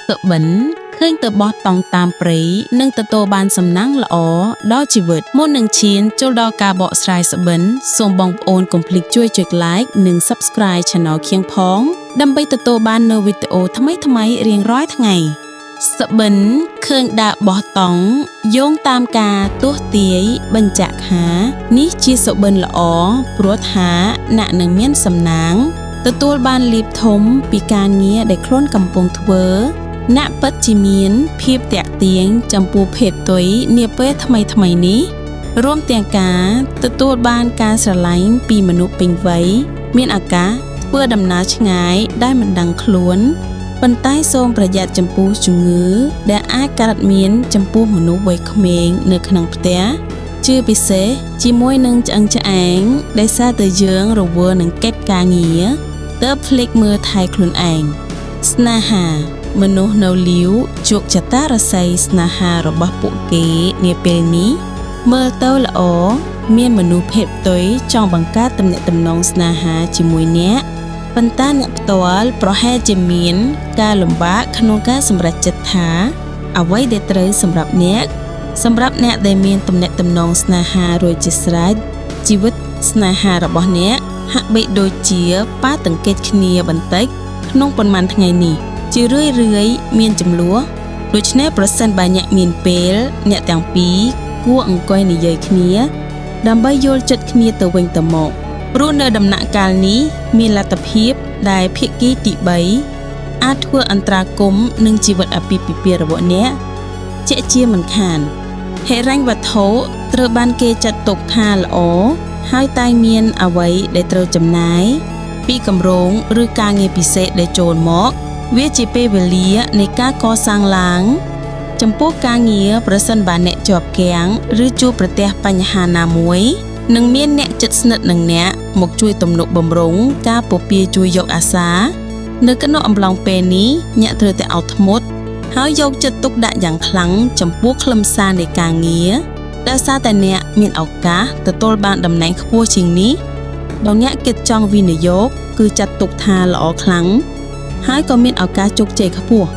សុបិនឃើញទៅបោះតង់តាមព្រៃនិងទទួលបានសំណាងល្អដល់ជីវិតមុននឹងឈានចូលដល់ការបកស្រាយសុបិនសូមបងប្អូនកុំភ្លេចជួយចុច Like និង Subscribe Channel ខៀងផង ដើម្បីទទួលបាននូវវីដេអូថ្មីៗរៀងរាល់ថ្ងៃសុបិនឃើញដើរបោះតង់យោងតាមការទស្សន៍ទាយបញ្ជាក់ថានេះជាសុបិនល្អព្រោះថាអ្នកនឹងមានសំណាង ទទួលបានលាភធំពីការងារដែលខ្លួនកំពុងធ្វើ អ្នកពិតជាមានភាពទាក់ទាញចំពោះភេទផ្ទុយនាពេលថ្មីៗនេះរួមទាំងការទទួលបានការស្រឡាញ់ពីមនុស្សពេញវ័យមានឱកាសធ្វើដំណើរឆ្ងាយដែលមិនដឹងខ្លួនប៉ុន្តែសូមប្រយ័ត្នចំពោះជំងឺដែលអាចកើតមានចំពោះមនុស្សវ័យក្មេងនៅក្នុងផ្ទះជាពិសេសជាមួយនឹងឆ្អឹងឆ្អែងដែលសារតែយើងរវល់នឹងកិច្ចការងារទើបភ្លេចមើលថែខ្លួនឯង ស្នេហាមនុស្សនៅលាវជោគចតារស័យស្នេហារបស់ពួកគេនាពេលនេះមើលទៅល្អមានមនុស្សភេទផ្ទុយចង់បង្កើតទំនាក់ទំនងស្នេហាជាមួយអ្នកប៉ុន្តែអ្នកផ្ទាល់ប្រហែលជាមានការលំបាកក្នុងការសម្រេចចិត្តថាអ្វីដែលត្រូវសម្រាប់អ្នកសម្រាប់អ្នកដែលមានទំនាក់ទំនងស្នេហារួចជាស្រេចជីវិតស្នេហារបស់អ្នកហាក់បីដូចជាប៉ះទង្គិចគ្នាបន្តិច ក្នុងប៉ុន្មានថ្ងៃនេះជារឿយៗមានចំនួនដូច្នេះប្រសិនបើអ្នកមានពេលអ្នកទាំងពីរគួរអង្គុយនិយាយគ្នា ដើម្បីយល់ចិត្តគ្នាទៅវិញទៅមកព្រោះនៅដំណាក់កាលនេះមានលទ្ធភាពដែលភាគីទី3អាចធ្វើអន្តរាគមន៍នឹងជីវិតអាពាហ៍ពិពាហ៍របស់អ្នកជាក់ជាមិនខានហិរញ្ញវត្ថុត្រូវបានគេចាត់ទុកថាល្អហើយតែមានអ្វីដែលត្រូវចំណាយ ពីគម្រោងឬការងារពិសេសដែលចូលមក វាជាពេលវេលានៃការកសាងឡើង ចំពោះការងារប្រសិនបើអ្នកជាប់គាំងឬជួបប្រទះបញ្ហាណាមួយនឹងមានអ្នកជិតស្និទ្ធនឹងអ្នកមកជួយទំនុកបំរុងការពពាជួយយកអាសា នៅក្នុងអំឡុងពេលនេះអ្នកត្រូវតែអត់ធ្មត់ហើយយកចិត្តទុកដាក់យ៉ាងខ្លាំងចំពោះខ្លឹមសារនៃការងារដោយសារតែអ្នកមានឱកាសទទួលបានតំណែងខ្ពស់ជាងនេះ ដល់អ្នកគិតចង់វិនិយោគគឺចាត់ទុកថាល្អខ្លាំងហើយក៏មានឱកាសជោគជ័យខ្ពស់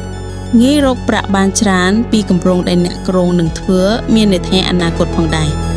ងាយរកប្រាក់បានច្រើនពីគម្រោងដែលអ្នកគ្រោងនឹងធ្វើមាននៅថ្ងៃអនាគតផងដែរ។